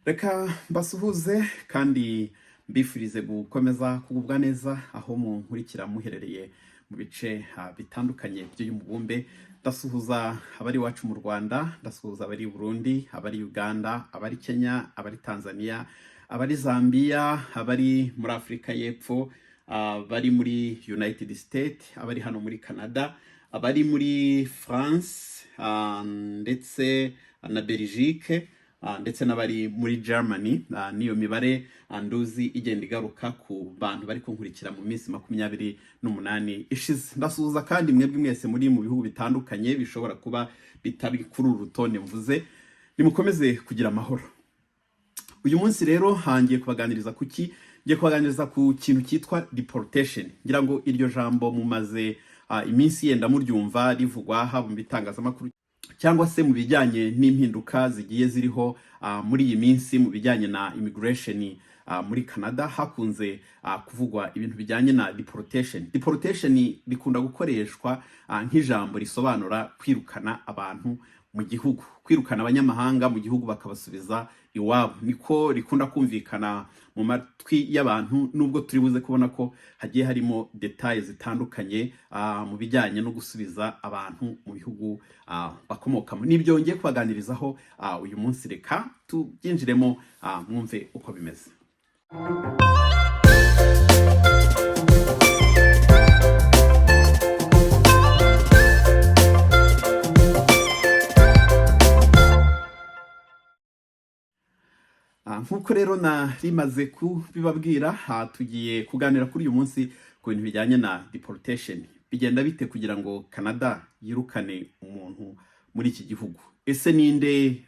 Reka mbasuhuze kandi mbifurize gukomeza kugubwa neza aho munkurikira muherereye mu bice bitandukanye by'uyu mubumbe. Ndasuhuza abari iwacu mu Rwanda, ndasuhuza abari i Burundi, abari Uganda, abari Kenya, abari Tanzania, abari Zambia, abari muri Afurika y'Epfo, abari muri United States, abari hano muri Canada, abari muri France ndetse na Belgique, ndetse n'abari muri Germany. N'iyo mibare nduzi igenda igaruka ku bantu bari kunkurikira mu minsi 28 ishize. Ndasuhuza kandi mwebwe mwese muri mu bihugu bitandukanye bishobora kuba bitari kuri uru rutonde mvuze. Nimukomeze kugira amahoro. Uyu munsi rero hangiye kubaganiriza kuki? Ngiye kubaganiriza ku kintu cyitwa deportation. Ngira ngo iryo jambo mumaze iminsi yenda muryumva rivugwa, haba mu bitangazamakuru cyangwa se mu bijyanye n'impinduka zigiye ziriho muri iyi minsi mu bijyanye na immigration muri Canada. Hakunze kuvugwa ibintu bijyanye na deportation. Deportation bikunda gukoreshwa nk'ijambo risobanura kwirukana abantu mu gihugu, kwirukana abanyamahanga mu gihugu bakabasubiza iwabo. Niko rikunda kumvikana mu matwi y'abantu, nubwo turi buze kubona ko hagiye harimo détails zitandukanye mu bijyanye no gusubiza abantu mu bihugu bakomokamo. Nibyo ngiye kubaganirizaho uyu munsi. Reka tubyinjiremo, mwumve uko bimeze. Nk'uko rero narimaze kubibabwira, tugiye kuganira kuri uyu munsi ku bintu bijyanye na deportation. Bigenda bite kugira ngo Canada yirukane umuntu muri iki gihugu? Ese ninde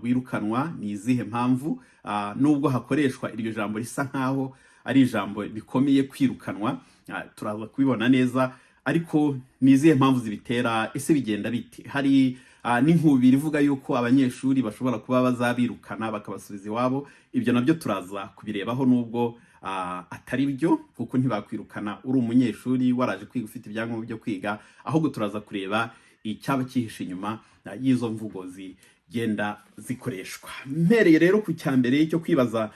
wirukanwa? Ni izihe mpamvu? Nubwo hakoreshwa iryo jambo risa nkaho ari ijambo rikomeye, kwirukanwa, turaza kubibona neza, ariko ni izihe mpamvu zibitera? Ese bigenda bite? Hari n'inkubiri ivuga yuko abanyeshuri bashobora kuba bazabirukana bakabasubiza iwabo. Ibyo nabyo turaza kubirebaho, nubwo atari byo, kuko ntibakwirukana uri umunyeshuri waraje kwiga, ufite ibyangombwa byo kwiga. Ahubwo turaza kureba icyaba cyihishe inyuma y'izo mvugo zigenda zikoreshwa. Mpereye rero ku cya mbere cyo kwibaza,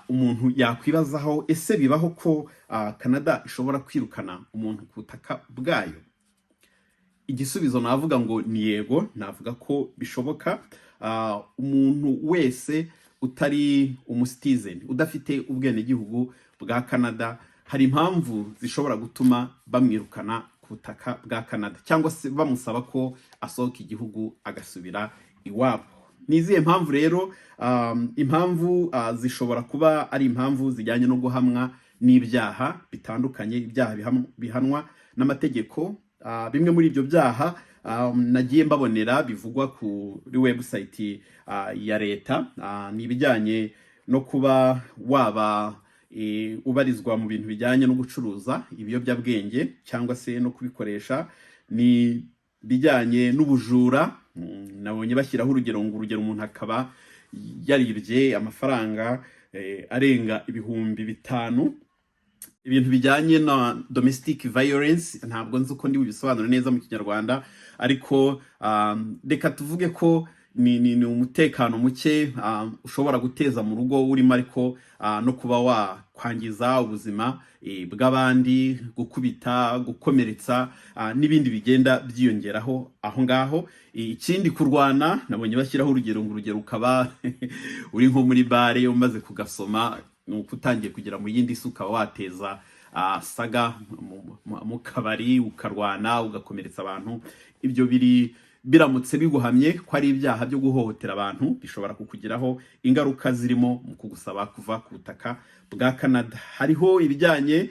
umuntu yakwibazaho: ese bibaho ko Canada ishobora kwirukana umuntu ku butaka bwayo? Igisubizo navuga ngo ni yego, navuga ko bishoboka. Umuntu wese utari umucitizen, udafite ubwenegihugu bwa Canada, hari impamvu zishobora gutuma bamwirukana ku butaka bwa Canada cyangwa se bamusaba ko asohoka igihugu agasubira iwabo. Ni izihe mpamvu rero? Impamvu zishobora kuba ari impamvu zijyanye no guhamwa n'ibyaha bitandukanye, ibyaha bihanwa n'amategeko. Bimwe muri ibyo byaha nagiye mbabonera bivugwa kuri website ya leta ni ibijyanye no kuba waba ubarizwa mu bintu bijyanye no gucuruza ibiyobyabwenge cyangwa se no kubikoresha, ni ibijyanye n'ubujura. Nabonye bashyiraho urugero ngo urugero umuntu akaba yaribye amafaranga arenga 5000, ibintu bijyanye na domestic violence. Ntabwo nzi uko ndi bubisobanure neza mu Kinyarwanda, ariko reka tuvuge ko ni umutekano muke ushobora guteza mu rugo urimo, ariko no kuba wakwangiza ubuzima bw'abandi, gukubita, gukomeretsa, n'ibindi bigenda byiyongeraho aho ngaho. Ikindi, kurwana. Nabonye bashyiraho urugero ngo urugero ukaba uri nko muri bare umaze kugasoma, ni uko utangiye kugera mu yindi si, ukaba wateza saga mu kabari, ukarwana, ugakomeretsa abantu. Ibyo biri biramutse biguhamye ko ari ibyaha byo guhohotera abantu, bishobora kukugiraho ingaruka zirimo mu kugusaba kuva ku butaka bwa Canada. Hariho ibijyanye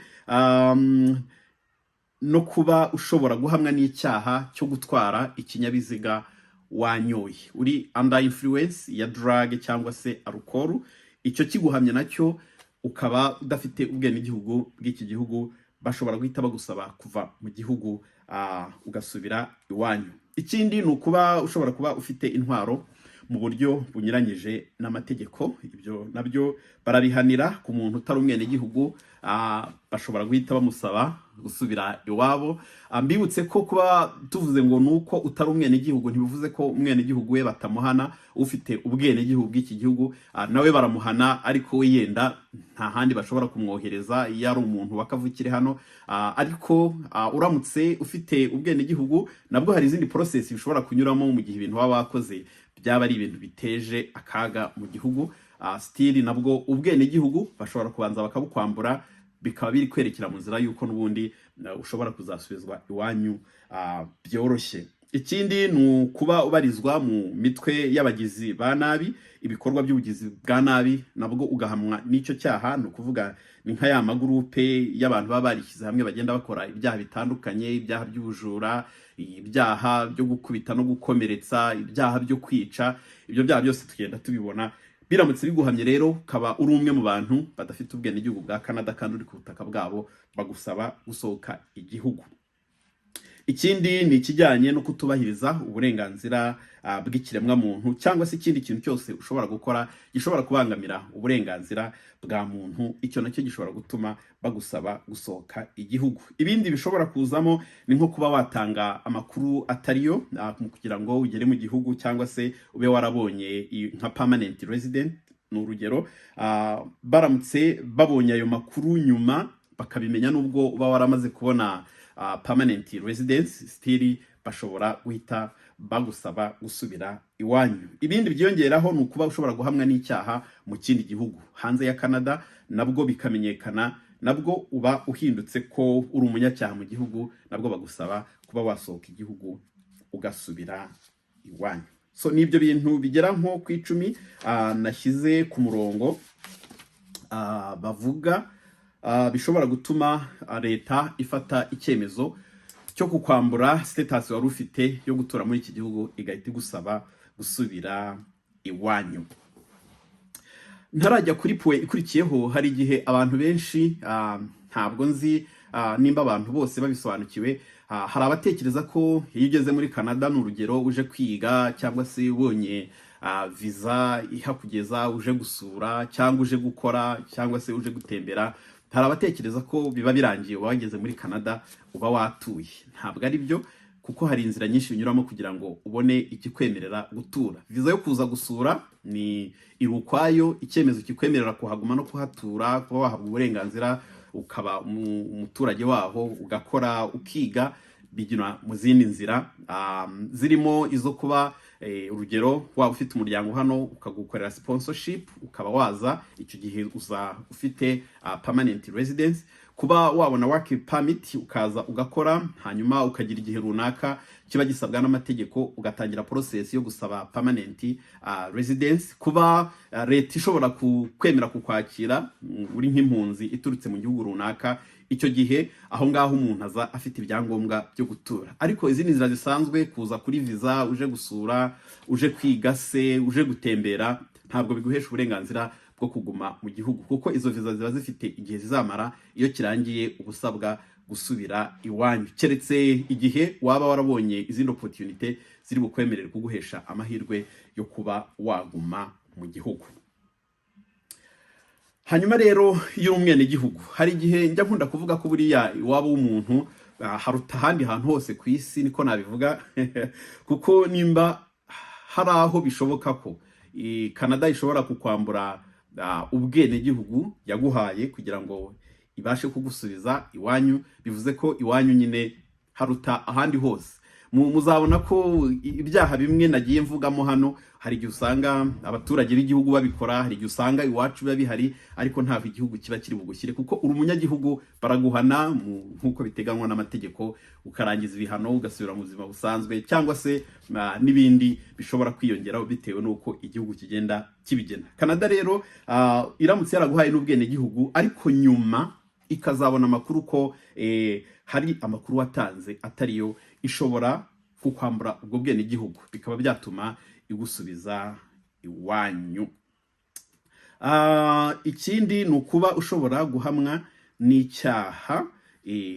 no kuba ushobora guhamwa n'icyaha cyo gutwara ikinyabiziga wanyoye, uri under influence ya drug cyangwa se alcohol. Icyo kiguhamye nacyo, ukaba udafite ubwenegihugu bw'iki gihugu, bashobora guhita bagusaba kuva mu gihugu, ugasubira iwanyu. Ikindi ni ukuba ushobora kuba ufite intwaro mu mu buryo bunyuranyije n'amategeko. Ibyo nabyo barabihanira. Ku muntu utari umwenegihugu, bashobora guhita bamusaba gusubira iwabo. Mbibutse ko kuba tuvuze ngo ni uko utari umwenegihugu, ntibivuze ko umwenegihugu we batamuhana. Ufite ubwenegihugu bw'iki gihugu nawe baramuhana, ariko we yenda nta handi bashobora kumwohereza iyo ari umuntu wa kavukire hano. Ariko uramutse ufite ubwenegihugu, nabwo hari izindi process bishobora kunyuramo mu gihe ibintu waba wakoze byaba ari ibintu biteje akaga mu gihugu. Still nabwo ubwenegihugu bashobora kubanza bakabukwambura, bikaba biri kwerekera mu nzira y'uko n'ubundi ushobora kuzasubizwa iwanyu byoroshye. Ikindi ni ukuba ubarizwa mu mitwe y'abagizi ba nabi, ibikorwa by'ubugizi bwa nabi, nabwo ugahamwa n'icyo cyaha. Ni ukuvuga ni nka ya magurupe y'abantu baba barishyize hamwe, bagenda bakora ibyaha bitandukanye: ibyaha by'ubujura, ibyaha byo gukubita no gukomeretsa, ibyaha byo kwica. Ibyo byaha byose tugenda tubibona. Biramutse biguhamye rero, ukaba uri umwe mu bantu badafite ubwenegihugu bwa Canada kandi uri ku butaka bwabo, bagusaba gusohoka igihugu. Ikindi ni ikijyanye no kutubahiriza uburenganzira bw'ikiremwamuntu, cyangwa se ikindi kintu cyose ushobora gukora gishobora kubangamira uburenganzira bwa muntu. Icyo nacyo gishobora gutuma bagusaba gusohoka igihugu. Ibindi bishobora kuzamo ni nko kuba watanga amakuru atariyo kugira ngo ugere mu gihugu, cyangwa se ube warabonye nka permanent resident, ni urugero. Baramutse babonye ayo makuru nyuma bakabimenya, nubwo uba waramaze kubona permanent residence, still bashobora guhita bagusaba gusubira iwanyu. Ibindi byiyongeraho ni ukuba ushobora guhamwa n'icyaha mu kindi gihugu hanze ya Canada, nabwo bikamenyekana, nabwo uba uhindutse ko uri umunyacyaha mu gihugu, nabwo bagusaba kuba wasohoka igihugu ugasubira iwanyu. So ni ibyo bintu bigera nko ku 10 nashyize ku murongo, bavuga bishobora gutuma leta ifata icyemezo cyo kukwambura status wari ufite yo gutura muri iki gihugu, igahita igusaba gusubira iwanyu. Ntarajya kuri point ikurikiyeho, hari igihe abantu benshi, ntabwo nzi nimba abantu bose babisobanukiwe, hari abatekereza ko iyo ugeze muri Canada, ni urugero, uje kwiga cyangwa se ubonye visa ihakugeza, uje gusura cyangwa uje gukora cyangwa se uje gutembera, hari abatekereza ko biba birangiye, uba wageze muri Canada, uba watuye. Ntabwo ari byo, kuko hari inzira nyinshi binyuramo kugira ngo ubone ikikwemerera gutura. Viza yo kuza gusura ni iri ukwayo. Icyemezo kikwemerera kuhaguma no kuhatura, kuba wahabwa uburenganzira ukaba umuturage waho, ugakora, ukiga, bigira mu zindi nzira, zirimo izo kuba, urugero, waba ufite umuryango hano ukagukorera sponsorship, ukaba waza, icyo gihe uza ufite permanent residence. Kuba wabona work permit, ukaza ugakora, hanyuma ukagira igihe runaka kiba gisabwa n'amategeko, ugatangira process yo gusaba permanent residence. Kuba leta ishobora kwemera kukwakira uri nk'impunzi iturutse mu gihugu runaka, icyo gihe aho ngaho umuntu aza afite ibyangombwa byo gutura. Ariko izindi nzira zisanzwe, kuza kuri visa uje gusura, uje kwiga se uje gutembera, ntabwo biguhesha uburenganzira bwo kuguma mu gihugu, kuko izo viza ziba zifite igihe zizamara. Iyo kirangiye uba usabwa gusubira iwanyu, keretse igihe waba warabonye izindi opportunity ziri bukwemerere kuguhesha amahirwe yo kuba waguma mu gihugu. Hanyuma rero, iyo uri umwenegihugu, hari igihe njya nkunda kuvuga ko buriya iwabo w'umuntu haruta ahandi hantu hose ku isi, niko nabivuga, kuko nimba hari aho bishoboka ko Canada ishobora kukwambura ubwenegihugu yaguhaye kugira ngo ibashe kugusubiza iwanyu, bivuze ko iwanyu nyine haruta ahandi hose. Muzabona ko ibyaha bimwe nagiye mvugamo hano, hari igihe usanga abaturage b'igihugu babikora, hari igihe usanga iwacu biba bihari, ariko ntabwo igihugu kiba kiri bugushyire, kuko uri umunyagihugu baraguhana nk'uko biteganywa n'amategeko, ukarangiza ibihano ugasubira mu buzima busanzwe, cyangwa se n'ibindi bishobora kwiyongeraho bitewe n'uko igihugu kigenda kibigena. Canada rero, iramutse yaraguhaye n'ubwenegihugu, ariko nyuma ikazabona amakuru ko hari amakuru watanze atariyo, ishobora kukwambura ubwo bwenegihugu, bikaba byatuma igusubiza iwanyu. Ikindi ni ukuba ushobora guhamwa n'icyaha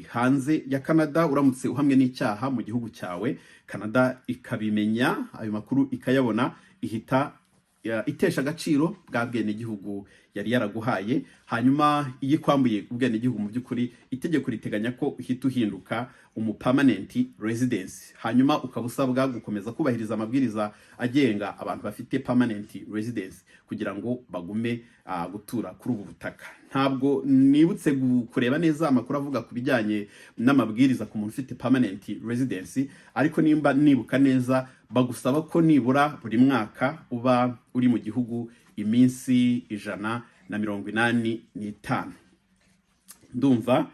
hanze ya Canada. Uramutse uhamwe n'icyaha mu gihugu cyawe, Canada ikabimenya, ayo makuru ikayabona, ishobora guhita igusubiza iwanyu. Ihita itesha agaciro bwa bwenegihugu yari yaraguhaye. Hanyuma iyo ikwambuye ubwenegihugu, mu by'ukuri itegeko riteganya ko uhita uhinduka umu permanent residence, hanyuma ukaba usabwa gukomeza kubahiriza amabwiriza agenga abantu bafite permanent residence kugira ngo bagume gutura kuri ubu butaka. Ntabwo nibutse kureba neza amakuru avuga ku bijyanye n'amabwiriza ku muntu ufite permanent residence, ariko nimba nibuka neza, bagusaba ko nibura buri mwaka uba uri mu gihugu iminsi 185. Ndumva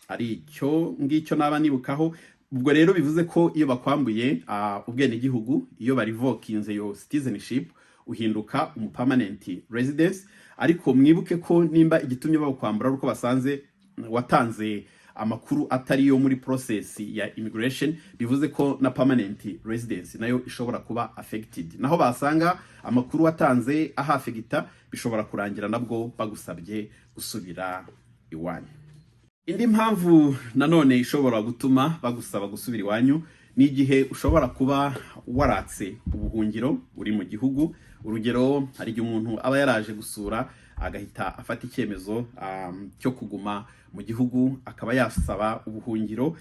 ari icyo ngicyo naba nibukaho. Ubwo rero bivuze ko iyo bakwambuye ubwenegihugu, iyo barevokinze your citizenship, uhinduka umu permanent residence. Ariko mwibuke ko nimba igitumye bakwambura ari uko basanze watanze amakuru atari yo muri process ya immigration, bivuze ko na permanent residence nayo ishobora kuba affected. Naho basanga amakuru watanze ahafegita, bishobora kurangira nabwo bagusabye gusubira iwanyu. Indi mpamvu nanone ishobora gutuma bagusaba gusubira iwanyu ni igihe ushobora kuba waratse ubuhungiro uri mu gihugu. Urugero, hari igihe umuntu aba yaraje gusura agahita afata icyemezo cyo kuguma mu gihugu, akaba yasaba ubuhungiro,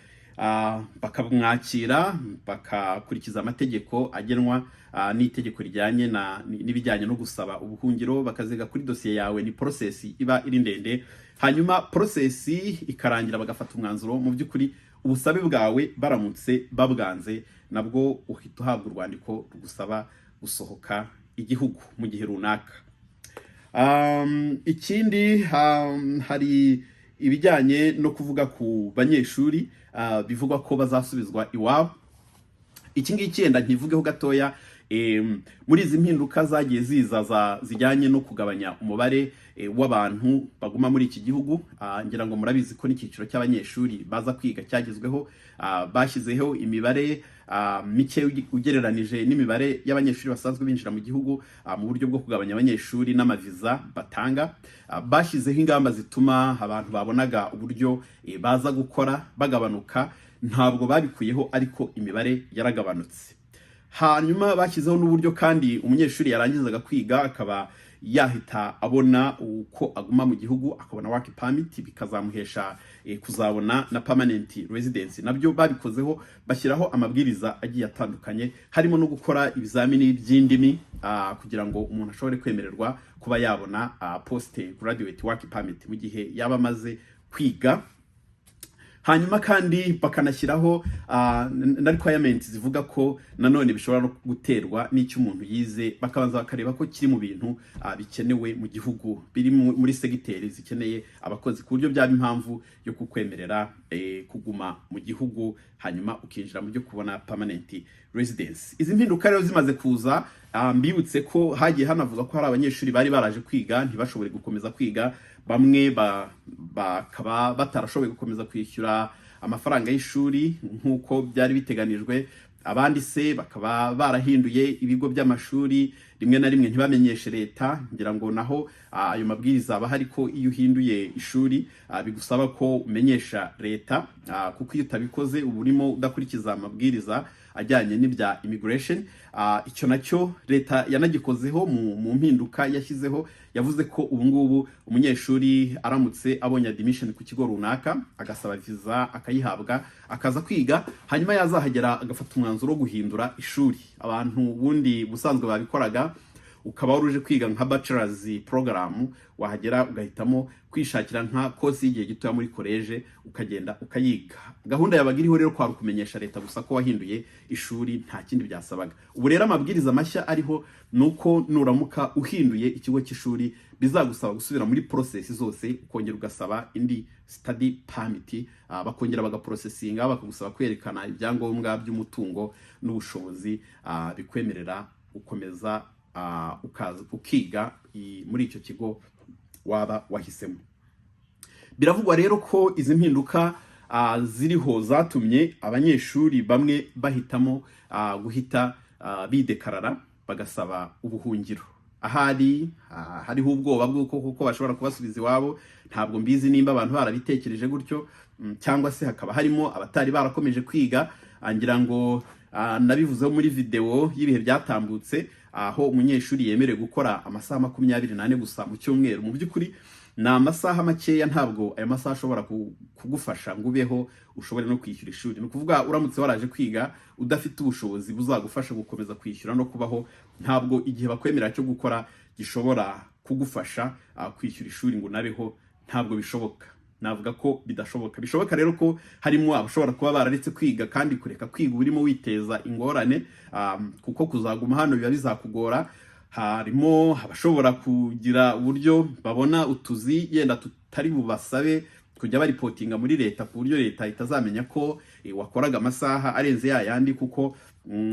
bakamwakira, bakakurikiza amategeko agenwa n'itegeko rijyanye n'ibijyanye no gusaba ubuhungiro, bakaziga kuri dosiye yawe. Ni process iba iri ndende, hanyuma process ikarangira bagafata umwanzuro. Mu by'ukuri ubusabe bwawe baramutse babwanze, nabwo uhita uhabwa urwandiko rugusaba gusohoka igihugu mu gihe runaka. Ikindi, hari ibijyanye no kuvuga ku banyeshuri bivugwa ko bazasubizwa iwabo. Iki ngiki yenda nkivugeho gatoya. Muri izi mpinduka zagiye ziza zijyanye no kugabanya umubare w'abantu baguma muri iki gihugu, ngira ngo murabizi ko n'icyiciro cy'abanyeshuri baza kwiga cyagezweho. Bashyizeho imibare mike ugereranije n'imibare y'abanyeshuri basanzwe binjira mu gihugu, mu buryo bwo kugabanya abanyeshuri n'amaviza batanga. Bashyizeho ingamba zituma abantu babonaga uburyo baza gukora bagabanuka. Ntabwo babikuyeho, ariko imibare yaragabanutse. Hanyuma bashyizeho n'uburyo kandi umunyeshuri yarangizaga kwiga akaba yahita abona uko aguma mu gihugu, akabona work permit, bikazamuhesha kuzabona na permanent residence. Nabyo babikozeho, bashyiraho amabwiriza agiye atandukanye, harimo no gukora ibizamini by'indimi kugira ngo umuntu ashobore kwemererwa kuba yabona post graduate work permit mu gihe yaba amaze kwiga. Hanyuma kandi bakanashyiraho na requirement zivuga ko nanone bishobora no guterwa n'icyo umuntu yize, bakabanza bakareba ko kiri mu bintu bikenewe mu gihugu, biri muri segiteri zikeneye abakozi, ku buryo byaba impamvu yo kukwemerera kuguma mu gihugu, hanyuma ukinjira mu byo kubona permanent residence. Izi mpinduka rero zimaze kuza, mbibutse ko hagiye hanavuga ko hari abanyeshuri bari baraje kwiga ntibashobore gukomeza kwiga, bamwe bakaba batarashoboye gukomeza kwishyura amafaranga y'ishuri nk'uko byari biteganijwe, abandi se bakaba barahinduye ibigo by'amashuri rimwe na rimwe ntibamenyeshe leta. Ngira ngo naho ayo mabwiriza aba ahari ko iyo uhinduye ishuri bigusaba ko umenyesha leta, kuko iyo utabikoze uba urimo udakurikiza amabwiriza ajyanye n'ibya immigration. Icyo nacyo leta yanagikozeho mu mpinduka yashyizeho. Yavuze ko ubu ngubu umunyeshuri aramutse abonye admission ku kigo runaka, agasaba visa akayihabwa, akaza kwiga, hanyuma yazahagera agafata umwanzuro wo guhindura ishuri, abantu ubundi busanzwe babikoraga, ukaba wari uje kwiga nka bachelors program, wahagera ugahitamo kwishakira nka course y'igihe gitoya muri college, ukagenda ukayiga. Gahunda yabaga iriho rero kwari ukumenyesha leta gusa ko wahinduye ishuri, nta kindi byasabaga. Ubu rero amabwiriza mashya ariho ni uko nuramuka uhinduye ikigo cy'ishuri, bizagusaba gusubira muri process zose, ukongera ugasaba indi study permit, bakongera bagaprocessinga, bakagusaba kwerekana ibyangombwa by'umutungo n'ubushobozi bikwemerera gukomeza ukaza ukiga muri icyo kigo waba wahisemo. Biravugwa rero ko izi mpinduka ziriho zatumye abanyeshuri bamwe bahitamo guhita bidekarara, bagasaba ubuhungiro. Ahari hariho ubwoba bw'uko kuko bashobora kubasubiza iwabo. Ntabwo mbizi nimba abantu barabitekereje gutyo, cyangwa se hakaba harimo abatari barakomeje kwiga. Ngira ngo Nabivuzeho muri videwo y'ibihe byatambutse, aho umunyeshuri yemerewe gukora amasaha 24 gusa mu cyumweru. Mu by'ukuri ni amasaha makeya, ntabwo ayo masaha ashobora kugufasha ngo ubeho, ushobore no kwishyura ishuri. Ni ukuvuga, uramutse waraje kwiga udafite ubushobozi buzagufasha gukomeza kwishyura no kubaho, ntabwo igihe bakwemerera cyo gukora gishobora kugufasha kwishyura ishuri ngo unabeho. Ntabwo bishoboka, navuga ko bidashoboka. Bishoboka rero ko harimo abashobora kuba bararetse kwiga, kandi kureka kwiga urimo witeza ingorane, kuko kuzaguma hano biba bizakugora. Harimo abashobora kugira uburyo babona utuzi yenda tutari bubasabe kujya bareportinga muri leta, ku buryo leta itazamenya ko wakoraga amasaha arenze ya yandi, kuko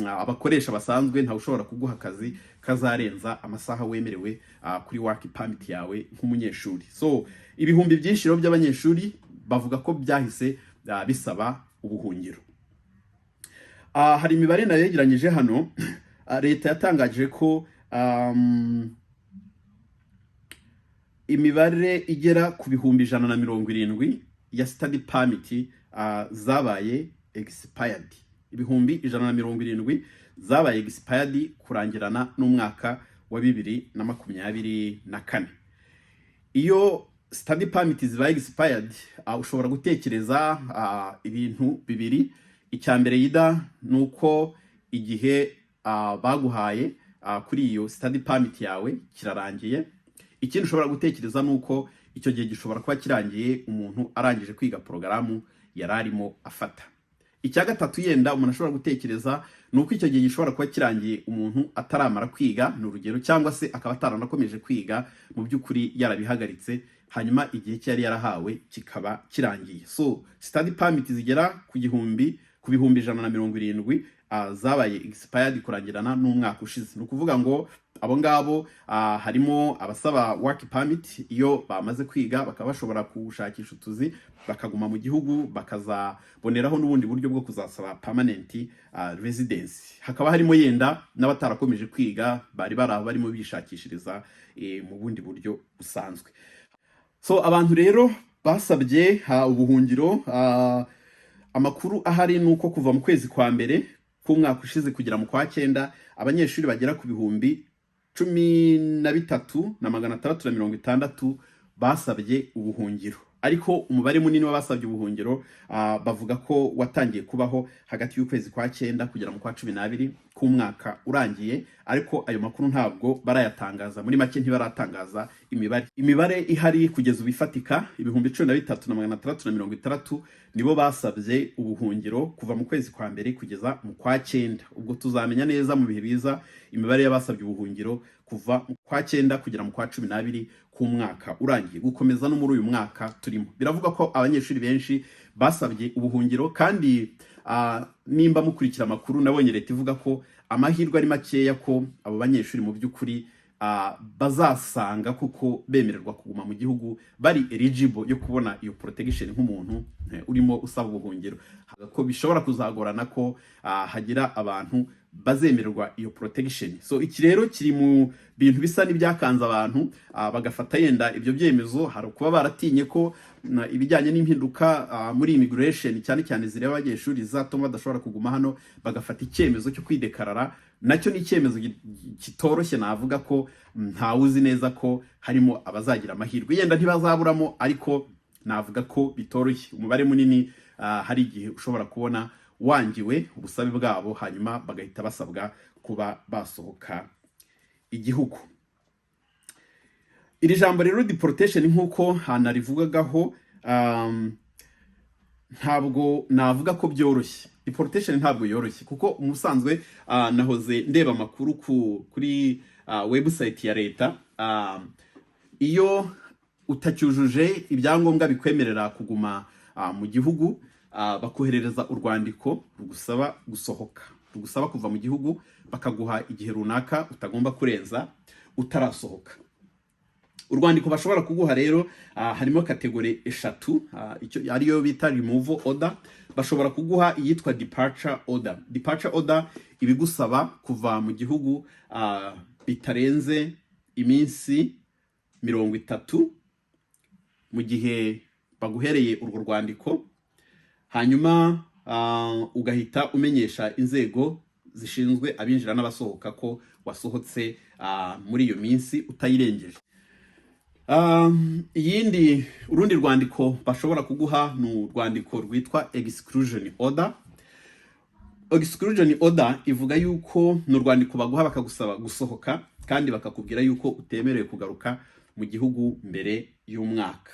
abakoresha basanzwe ntawe ushobora kuguha akazi kazarenza amasaha wemerewe kuri work permit yawe nk'umunyeshuri. So ibihumbi byinshi rero by'abanyeshuri bavuga ko byahise bisaba ubuhungiro. Hari imibare nayegeranyije hano. Leta yatangaje ko imibare igera ku 170,000 ya study permit zabaye expired, 170,000 zabaye expired kurangirana n'umwaka wa 2024. Iyo study permit zibaye expired, ushobora gutekereza ibintu bibiri. Icya mbere yida ni uko igihe baguhaye kuri iyo study permit yawe kirarangiye. Ikindi ushobora gutekereza ni uko icyo gihe gishobora kuba kirangiye umuntu arangije kwiga porogaramu yari arimo afata. Icya gatatu yenda umuntu ashobora gutekereza ni uko icyo gihe gishobora kuba kirangiye umuntu ataramara kwiga, ni urugero, cyangwa se akaba ataranakomeje kwiga, mu by'ukuri yarabihagaritse, hanyuma igihe cye yari yarahawe kikaba kirangiye. So study permit zigera ku 170,000 zabaye expired kurangirana n'umwaka ushize. Ni ukuvuga ngo abo ngabo harimo abasaba work permit iyo bamaze kwiga, bakaba bashobora gushakisha utuzi bakaguma mu gihugu, bakazaboneraho n'ubundi buryo bwo kuzasaba permanent residence. Hakaba harimo yenda n'abatarakomeje kwiga, bari bari aho barimo bishakishiriza mu bundi buryo busanzwe. So abantu rero basabye ubuhungiro, amakuru ahari ni uko kuva mu kwezi kwa mbere k'umwaka ushize kugera mu kwa cyenda, abanyeshuri bagera ku 13,660 basabye ubuhungiro. Ariko umubare munini w'abasabye ubuhungiro bavuga ko watangiye kubaho hagati y'ukwezi kwa cyenda kugera mu kwa 12 k'umwaka urangiye, ariko ayo makuru ntabwo barayatangaza. Muri make ntibaratangaza imibare. Imibare ihari kugeza ubu ifatika, 13,660 nibo basabye ubuhungiro kuva mu kwezi kwa mbere kugeza mu kwa cyenda. Ubwo tuzamenya neza mu bihe biza imibare y'abasabye ubuhungiro kuva mu kwa cyenda kugera mu kwa 12 k'umwaka urangiye, gukomeza no muri uyu mwaka turimo. Biravuga ko abanyeshuri benshi basabye ubuhungiro, kandi nimba mukurikira amakuru, nabonye leta ivuga ko amahirwe ari makeya ko abo banyeshuri mu by'ukuri bazasanga kuko bemererwa kuguma mu gihugu, bari eligible yo kubona iyo protection nk'umuntu urimo usaba ubuhungiro, ko bishobora kuzagorana ko hagira abantu bazemererwa iyo protection. So iki rero kiri mu bintu bisa n'ibyakanze abantu, bagafata yenda ibyo byemezo. Hari kuba baratinye ko ibijyanye n'impinduka muri immigration, cyane cyane zireba abanyeshuri, zizatuma badashobora kuguma hano, bagafata icyemezo cyo kwideclarara. Nacyo ni icyemezo kitoroshye. Navuga ko ntawe uzi neza ko harimo abazagira amahirwe, yenda ntibazaburamo, ariko navuga ko bitoroshye. Umubare munini hari igihe ushobora kubona wangiwe ubusabe bwabo, hanyuma bagahita basabwa kuba basohoka igihugu. Iri jambo rero deportation, nk'uko hanarivugagaho, ntabwo navuga ko byoroshye. Deportation ntabwo yoroshye, kuko umusanzwe nahoze ndeba amakuru kuri website ya leta. Iyo utacyujuje ibyangombwa bikwemerera kuguma mu gihugu, bakoherereza urwandiko rugusaba gusohoka, rugusaba kuva mu gihugu, bakaguha igihe runaka utagomba kurenza utarasohoka. Urwandiko bashobora kuguha rero harimo category eshatu, icyo ariyo bita removal order. Bashobora kuguha iyitwa departure order. Departure order ibigusaba kuva mu gihugu bitarenze iminsi 30 mu gihe baguhereye urwo rwandiko. Hanyuma ugahita umenyesha inzego zishinzwe abinjira n'abasohoka ko wasohotse muri iyo minsi utayirengeje. Iyindi urundi rwandiko bashobora kuguha ni urwandiko rwitwa exclusion order. Exclusion order ivuga yuko ni urwandiko baguha bakagusaba gusohoka, kandi bakakubwira yuko utemerewe kugaruka mu gihugu mbere y'umwaka.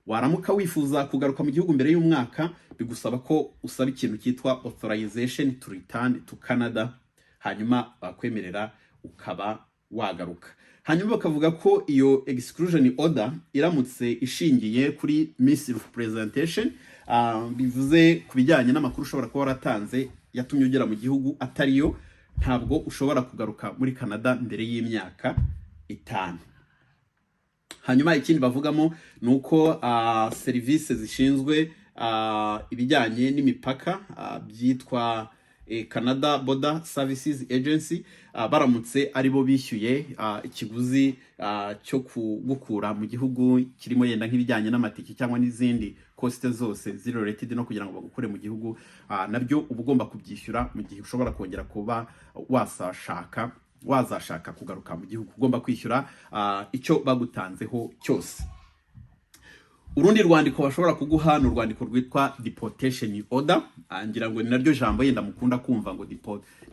Waramuka wifuza kugaruka mu gihugu mbere y'umwaka, bigusaba ko usaba ikintu cyitwa authorization to return to Canada, hanyuma bakwemerera ukaba wagaruka. Hanyuma bakavuga ko iyo exclusion order iramutse ishingiye kuri misrepresentation, bivuze ku bijyanye n'amakuru ushobora kuba waratanze yatumye ugera mu gihugu atariyo, ntabwo ushobora kugaruka muri Canada mbere y'imyaka 5. Hanyuma ikindi bavugamo ni uko serivisi zishinzwe ibijyanye n'imipaka, byitwa Canada Border Services Agency, baramutse aribo bishyuye ikiguzi cyo kugukura mu gihugu, kirimo yenda nk'ibijyanye n'amatike cyangwa n'izindi cost zose ziri related no kugira ngo bagukure mu gihugu, nabyo uba ugomba kubyishyura. Mu gihe ushobora kongera kuba wazashaka kugaruka mu gihugu, ugomba kwishyura icyo bagutanzeho cyose. Urundi rwandiko bashobora kuguha ni urwandiko rwitwa deportation order. Ngira ngo ni naryo jambo yenda mukunda kumva ngo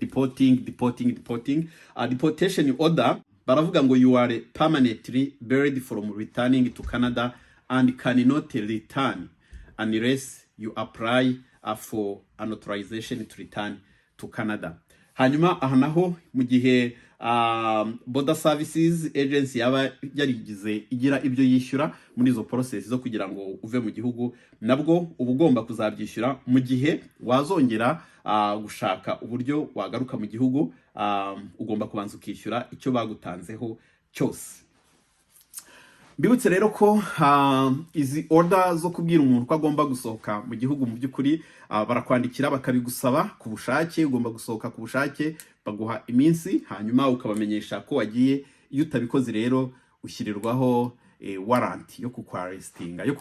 deporting, deporting, deporting. Deportation order baravuga ngo you are permanently barred from returning to Canada and cannot return unless you apply for an authorization to return to Canada. Hanyuma aha naho, mu gihe Border Services Agency yaba yarigize igira ibyo yishyura muri izo process zo kugira ngo uve mu gihugu, nabwo uba ugomba kuzabyishyura mu gihe wazongera gushaka uburyo wagaruka mu gihugu. Ugomba kubanza ukishyura icyo bagutanzeho cyose. Mbibutse rero ko izi order zo kubwira umuntu ko agomba gusohoka mu gihugu, mu by'ukuri barakwandikira bakabigusaba ku bushake. Ugomba gusohoka ku bushake, baguha iminsi, hanyuma ukabamenyesha ko wagiye. Iyo utabikoze rero, ushyirirwaho warrant yo kukwaresitinga, yo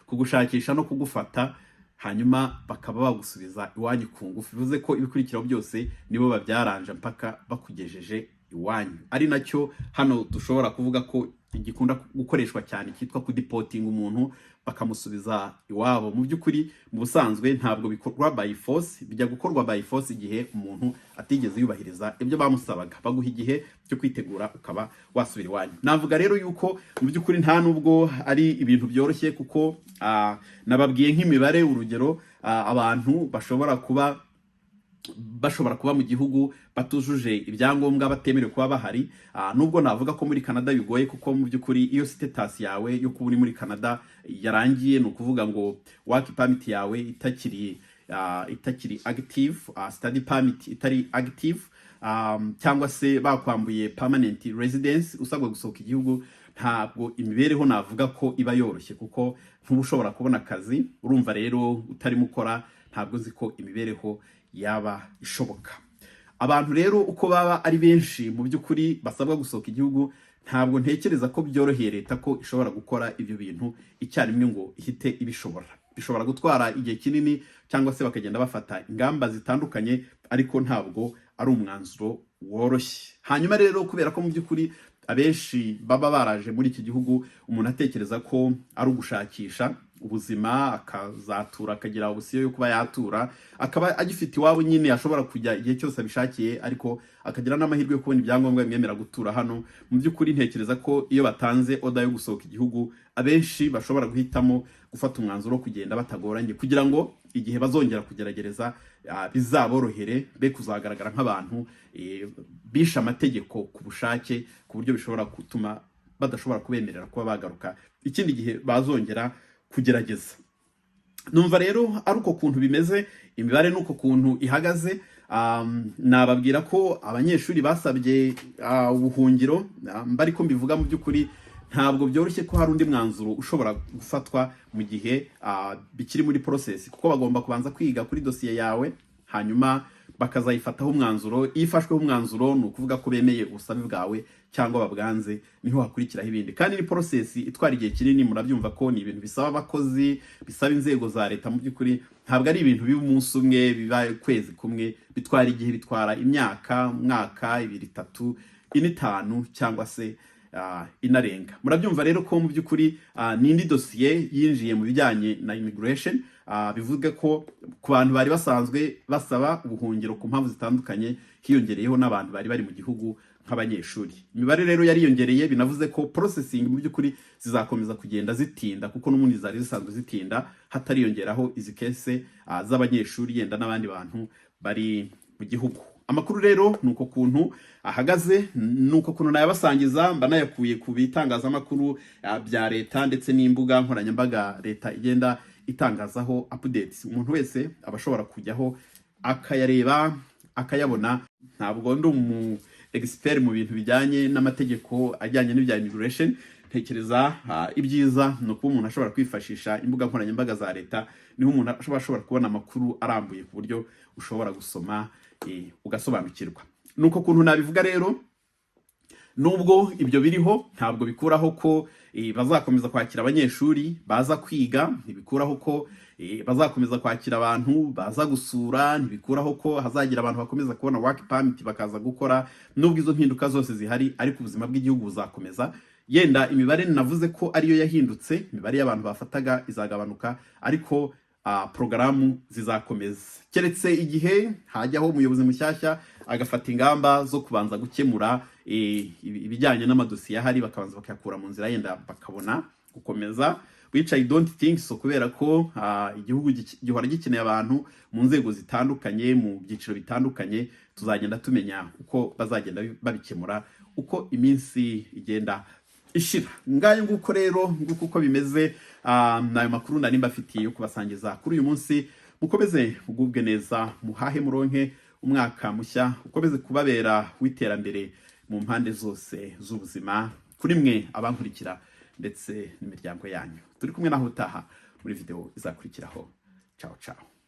kugushakisha no kugufata, hanyuma bakaba bagusubiza iwanyu ku ngufu. Bivuze ko ibikurikiraho byose nibo babyaranja mpaka bakugejeje iwanyu. Ari nacyo hano dushobora kuvuga ko gikunda gukoreshwa cyane, cyitwa kudipotinga umuntu bakamusubiza iwabo. Mu by'ukuri, mu busanzwe ntabwo bikorwa by force. Bijya gukorwa by force igihe umuntu atigeze yubahiriza ibyo bamusabaga. Baguha igihe cyo kwitegura ukaba wasubira iwanyu. Navuga rero yuko mu by'ukuri nta nubwo ari ibintu byoroshye, kuko nababwiye nk'imibare, urugero, abantu bashobora kuba mu gihugu batujuje ibyangombwa, batemerewe kuba bahari. Nubwo navuga ko muri Canada bigoye, kuko mu by'ukuri iyo status yawe yo kuba uri muri Canada yarangiye, ni ukuvuga ngo work permit yawe itakiri active, study permit itari active, cyangwa se bakwambuye permanent residence, usabwa gusohoka igihugu, ntabwo imibereho navuga ko iba yoroshye, kuko ntuba ushobora kubona akazi. Urumva rero utarimo ukora, ntabwo nzi ko imibereho yaba ishoboka. Abantu rero uko baba ari benshi mu by'ukuri basabwa gusohoka igihugu, ntabwo ntekereza ko byoroheye leta ko ishobora gukora ibyo bintu icyarimwe ngo ihite ibishobora. Bishobora gutwara igihe kinini, cyangwa se bakagenda bafata ingamba zitandukanye, ariko ntabwo ari umwanzuro woroshye. Hanyuma rero, kubera ko mu by'ukuri abenshi baba baraje muri iki gihugu umuntu atekereza ko ari ugushakisha ubuzima, akazatura, akagira option yo kuba yatura, akaba agifite iwabo nyine ashobora kujya igihe cyose abishakiye, ariko akagira n'amahirwe yo kubona ibyangombwa bimwemerera gutura hano, mu by'ukuri ntekereza ko iyo batanze order yo gusohoka igihugu, abenshi bashobora guhitamo gufata umwanzuro wo kugenda batagoranye, kugira ngo igihe bazongera kugerageza bizaborohere, be kuzagaragara nk'abantu bishe amategeko ku bushake, ku buryo bishobora gutuma badashobora kubemerera kuba bagaruka ikindi gihe bazongera kugerageza. Numva rero ari uko kuntu bimeze, imibare ni uko kuntu ihagaze. Nababwira ko abanyeshuri basabye ubuhungiro, mba ariko mbivuga, mu by'ukuri ntabwo byoroshye ko hari undi mwanzuro ushobora gufatwa mu gihe bikiri muri process, kuko bagomba kubanza kwiga kuri dosiye yawe, hanyuma bakazayifataho umwanzuro. Iyo ifashweho umwanzuro, ni ukuvuga ko bemeye ubusabe bwawe cyangwa babwanze, niho hakurikiraho ibindi. Kandi ni process itwara igihe kinini. Murabyumva ko ni ibintu bisaba abakozi, bisaba inzego za leta. Mu by'ukuri ntabwo ari ibintu biba umunsi umwe, biba ukwezi kumwe, bitwara igihe, bitwara imyaka, umwaka, 2, 3, 4, 5 cyangwa se inarenga. Murabyumva rero ko mu by'ukuri ni indi dosiye yinjiye mu bijyanye na immigration. Bivuga ko ku bantu bari basanzwe basaba ubuhungiro ku mpamvu zitandukanye, hiyongereyeho n'abantu bari bari mu gihugu nk'abanyeshuri. Imibare rero yariyongereye, binavuze ko processing mu by'ukuri zizakomeza kugenda zitinda, kuko n'ubundi zari zisanzwe zitinda hatariyongeraho izi case z'abanyeshuri, yenda n'abandi bantu bari mu gihugu. Amakuru rero ni uko kuntu ahagaze, ni uko kuntu nayabasangiza. Mba nayakuye ku bitangazamakuru bya leta ndetse n'imbuga nkoranyambaga leta igenda itangazaho updates. Umuntu wese aba ashobora kujyaho akayareba, akayabona. Ntabwo ndi umu expert mu bintu bijyanye n'amategeko ajyanye n'ibya immigration. Ntekereza ibyiza ni ukuba umuntu ashobora kwifashisha imbuga nkoranyambaga za leta, niho umuntu ashobora kubona amakuru arambuye ku buryo ushobora gusoma ugasobanukirwa. Ni uko kuntu nabivuga rero. Nubwo ibyo biriho, ntabwo bikuraho ko bazakomeza kwakira abanyeshuri baza kwiga, ntibikuraho ko bazakomeza kwakira abantu baza gusura, ntibikuraho ko hazagira abantu bakomeza kubona work permit bakaza gukora. Nubwo izo mpinduka zose zihari, ariko ubuzima bw'igihugu buzakomeza. Yenda imibare navuze ko ariyo yahindutse, imibare y'abantu bafataga izagabanuka, ariko porogaramu zizakomeza, keretse igihe hajyaho umuyobozi mushyashya agafata ingamba zo kubanza gukemura ibijyanye n'amadosiye ahari, bakabanza bakayakura mu nzira, yenda bakabona gukomeza, which I don't think so, kubera ko igihugu gihora gikeneye abantu mu nzego zitandukanye, mu byiciro bitandukanye. Tuzagenda tumenya uko bazagenda babikemura uko iminsi igenda ishira. Ngayo nguko rero, nguko uko bimeze. Ni ayo makuru nari mbafitiye yo kubasangiza kuri uyu munsi. Mukomeze mugubwe neza, muhahe muronke, umwaka mushya ukomeze kubabera w'iterambere mu mpande zose z'ubuzima, kuri mwe abankurikira ndetse n'imiryango yanyu. Turi kumwe naho utaha muri video izakurikiraho. Ciao ciao.